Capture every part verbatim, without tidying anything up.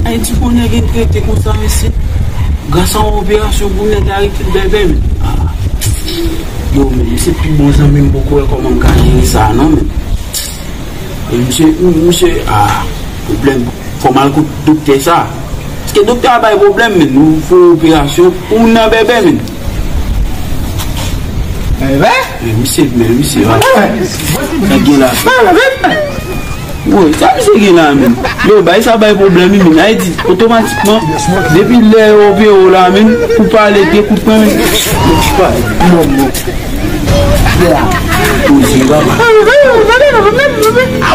Ayiti konnen gen trete konsa, mesye. Gras a yon operasyon pou nèg la rekile bèbè, men. Ah. Yo, men, se pi bon zanmi m, poko wè kòman m ka jere sa, non, men. E misye, misye, ah, pwoblèm. Fò m al kot doktè sa. Paske doktè a bay pwoblèm, men. Nou fè operasyon pou nan bèbè, men. Bèbè? Men misye, men misye, ah. Sa gen la. Woy, sa misye gen la menm? Yo, bay sa bay pwoblèm wi menm. Ayiti, otomatikman, depi lè yo opere w la menm, ou pale de kout pwen menm. Ou pale. Bon, bon. Poze, papa.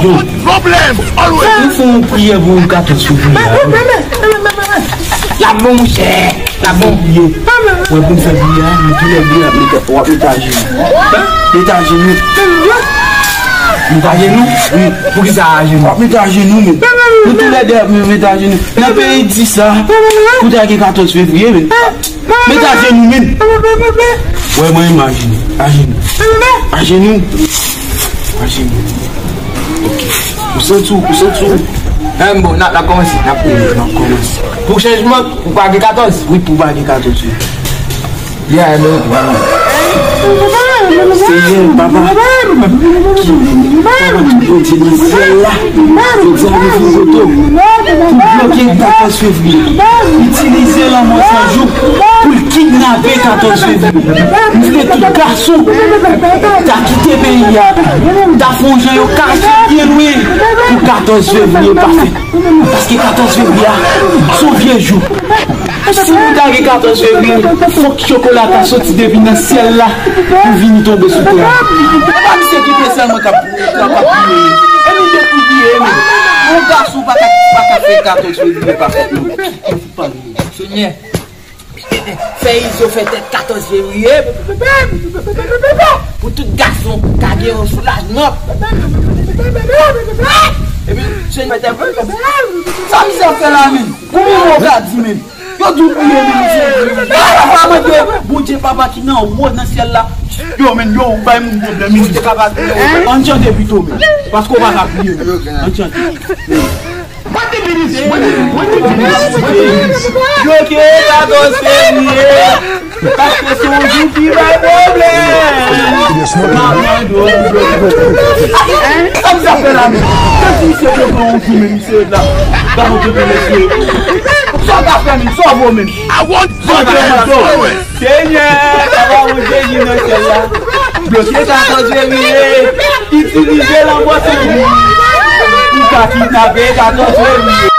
Bon. Pwoblèm, always. Nou fè yon priyè pou katòz fevriye a, wi. L ap bon, monchè. L ap bon. Fevriye. Wè, pou n fevriye a, nou tou lè de ap mete, w ap mete ajenou. Mete ajenou. Mete ajenou? Wi. Poukisa ajenou? W ap mete ajenou, men. Nou tou lè de ap mete ajenou. Nan peyi di sa, pou ta gen katòz fevriye, men. Mete ajenou, men. Wè, mwen imajine. Ajenou. Ajenou. Ajenou. Ok. Ou santi w, ou santi w. Menm bon, n ap, n ap kòmanse, n ap kòmanse, n ap kòmanse. Pou chanjman, pou pa gen katòz. Wi, pou pa gen katòz, wi. Yeah, men. Seyè, papa, ki, papa, ki Bondye nan syèl la, jodi a nou fin kote w pou bloke katòz fevriye. Itilize lanmò san jou pou l kidnape katòz fevriye. M vle tout gason ta kite peyi a, ta fè yon jan yo kache byen lwen pou katòz fevriye pase. Paske katòz fevriye a, se yon vye jou. Si nou ta gen katòz fevriye, fòk chokola ta soti depi nan syèl la pou vini tonbe sou tè a. E pa misye ki te sèlman k ap, k ap, k ap priye. E nou te pou priye, men. Yon gason pa ka, pa ka fè katòz fevriye pa fèt, non. Senyè, fè Izo fè tèt katòz fevriye. Pou tout gason ka gen yon soulajman. Epi, Senyè, sa misye ap fè la menm? Konbyen mwa w ka di menm? Yo di w priye, men misye. Papa mande Bondye, papa ki nan wo nan syèl la. Yo, men, yo, ou bay moun pwoblèm, men. Ann chante pito, men. Paske w pa ka priye, men. Ann chante. Bloke katòz fevriye. Paske se yon jou ki bay pwoblèm. Sa misye ap fè la menm? Kèk misye te pran yon jou, men misye la. Gade yon mesye. Sa w ta fè menm? Sa w vo menm? Sa w ta fè menm? Senyè, Papa Bondye ki nan syèl la, bloke katòz fevriye, itilize lanmò san jou pou ka kidnape katòz fevriye.